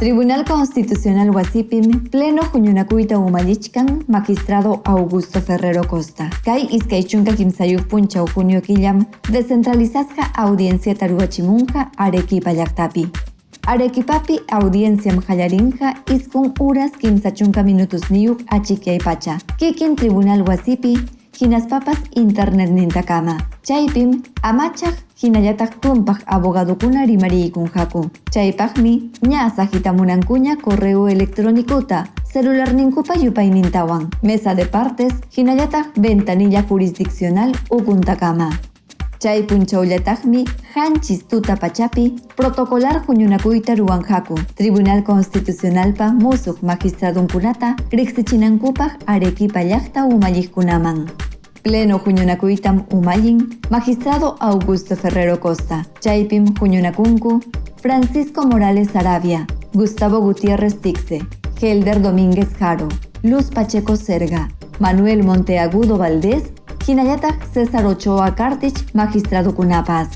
Tribunal Constitucional wasipim pleno huñunakuyta umallichkan magistrado Augusto Ferrero Costa. Kay 23 punchaw junio killam descentralizasqa audienciata ruwachimunqa Arequipa llaqtapi. Arequipapi audienciam qallarinqa 9 horas 30 minutos niyuq achikyay pacha. Kikin tribunal wasipi hinaspapas internetnintakama. Chaypim amachaq hinallataq tumpaq abogadokuna rimariykunqaku. Chaypaqmi ña saqitamunankuña correo electrónicota, celularninkupa yupaynintawan, mesa de partes hinallataq ventanilla jurisdiccional ukuntakama. Chay punchawllataqmi qanchis tuta pachapi protocolar huñunakuyta ruwanqaku Tribunal Constitucionalpa musuq magistradunkunata riqsichinankupaq Arequipa llaqta umalliqkunaman. Pleno huñunakuytam umallin magistrado Augusto Ferrero Costa. Chaypim huñunakunku Francisco Morales Arabia, Gustavo Gutiérrez Tixe, Helder Domínguez Jaro, Luz Pacheco Serga, Manuel Monteagudo Valdés, hinallataq César Ochoa Cartich magistradukunapas.